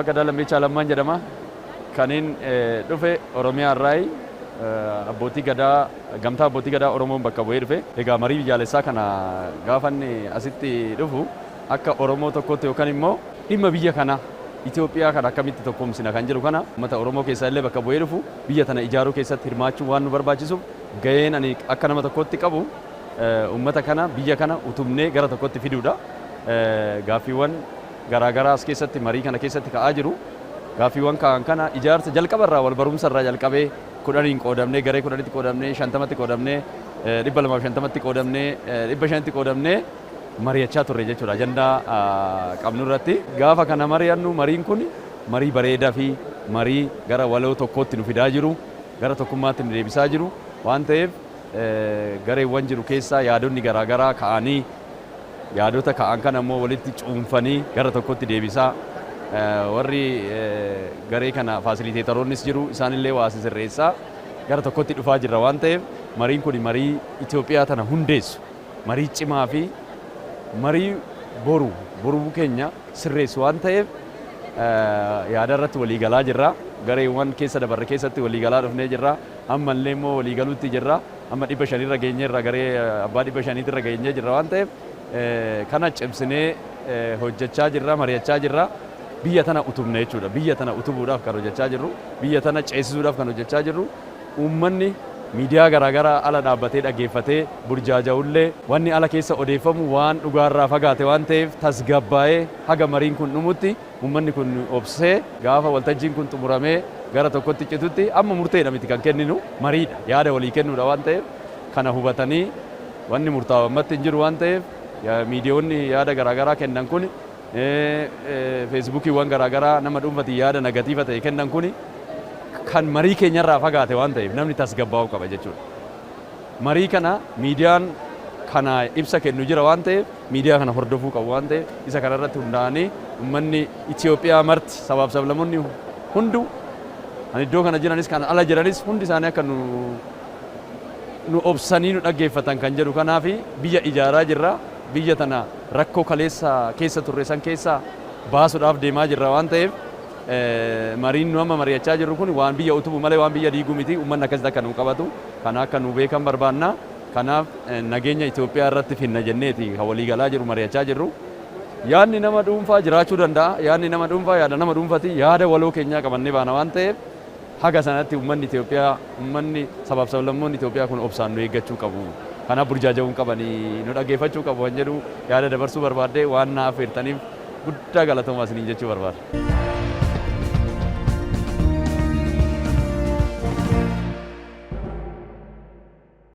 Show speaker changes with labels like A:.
A: Abbaa Gadaa Lammeechaa Lammaan jedhama. Kaniin dhufe Oromiyaa irraayi, abbootii gadaa, gamtaa abbootii gadaa Oromoon bakka bu'ee dhufe. Egaa marii biyyaalessaa kana gaafa inni asitti dhufu akka Oromoo tokkotti yookaan immoo dhimma biyya kana, Itoophiyaa kana akkamitti tokkoomsina kan jedhu kana uummata Oromoo keessaa illee bakka bu'ee dhufu, biyya tana ijaaruu keessatti hirmaachuu waan nu barbaachisuuf, gaheen ani akka nama tokkootti qabu uummata kana, biyya kana utubnee gara tokkotti fiduudha. Gaaffiiwwan garaagaraa as keessatti marii kana keessatti ka'aa jiru. Gaaffiiwwan ka'an kana ijaarsa jalqaba irraa, wal barumsa irraa jalqabee, 10n qoodamnee, garee 10tti qoodamnee, 50tti qoodamnee, 250tti qoodamnee, 500tti qoodamnee mari'achaa turre jechuudha ajandaa qabnu irratti. Gaafa kana mari'annu, mariin kun marii bareedaa fi marii gara waloo tokkootti nu fidaa jiru, gara tokkummaatti nu deebisaa jiru waan ta'eef, gareewwan jiru keessaa yaadonni garaagaraa ka'anii, yaadota ka'an kana immoo walitti cuunfanii gara tokkotti deebisaa, warri garee kana facilitatoronnis jiru, isaanillee waa sisirreessaa gara tokkotti dhufaa jirra waan ta'eef, mariin kun marii Itoophiyaa tana hundeessu, marii cimaa fi marii boru boruu keenya sirreessu waan ta'eef, yaada irratti walii galaa jirra. Gareewwan keessa dabarre keessatti walii galaa dhufnee jirra. Ammallee immoo walii galuutti jirra. Amma 500rra geenyeerra, garee abbaa 500tirra geenyee jirra waan ta'eef, kana cimsinee hojjechaa jirra, mari'achaa jirra. Biyya tana utubne jechuudha. Biyya tana utubuudhaaf kan hojjechaa jirru, biyya tana ceesisuudhaaf kan hojjechaa jirru, uummanni miidiyaa garaagaraa ala dhaabbatee dhaggeeffatee burjaaja'ullee, wanni ala keessa odeeffamu waan dhugaarraa fagaate waan ta'eef, tasgabbaa'ee haga mariin kun dhumutti uummanni kun obsee, gaafa waltajjiin kun xumuramee gara tokkotti citutti, amma murteedha miti kan kenninu, mariidha, yaada walii kennuudha waan ta'eef, kana hubatanii, wanni murtaa'u ammatti hin jiru waan ta'eef, miidiyoonni yaada garaagaraa kennan kun, feesbuukiiwwan garaagaraa nama dhuunfatiin yaada negative ta'e kennan kun kan marii keenyarraa fagaate waan ta'eef, namni tasgabbaa'uu qaba jechuudha. Marii kana miidiyaan kana ibsa kennu jira waan ta'eef, miidiyaa kana hordofuu qabu waan ta'eef, isa kanarratti hundaa'anii uummanni Itoophiyaa marti, sabaaf sablammoonni hundu, kan iddoo kana jiranis kan ala jiranis, hundi isaanii akka nu obsanii nu dhaggeeffatan kan jedhu. Kanaafi biyya ijaaraa jirra. Biyya tana rakkoo kaleessa keessa turre san keessa baasuudhaaf deemaa jirra waan ta'eef, mariin nu amma mari'achaa jirru kun waan biyya utubu malee waan biyya diiguu miti. Uummanni akkasitti akka nu qabatu, kana akka nu beekan barbaanna. Kanaaf nageenya Itoophiyaa irratti finna jenneeti kan walii galaa jiru, mari'achaa jirru. Yaadni nama dhuunfaa jiraachuu danda'a. Yaadni nama dhuunfaa yaada nama dhuunfati. Yaada waloo keenyaa qabannee baana waan ta'eef, haga sanatti uummanni Itoophiyaa, uummanni sabaaf sablammoonni Itoophiyaa kun obsaan nu eeggachuu qabu. Kanaaf burjaaja'uu hin qabanii, nu dhaggeeffachuu qabu kan jedhu yaada dabarsuu barbaadde. Waan na affeertaniif guddaa galatoomaa isiniin jechuu barbaada.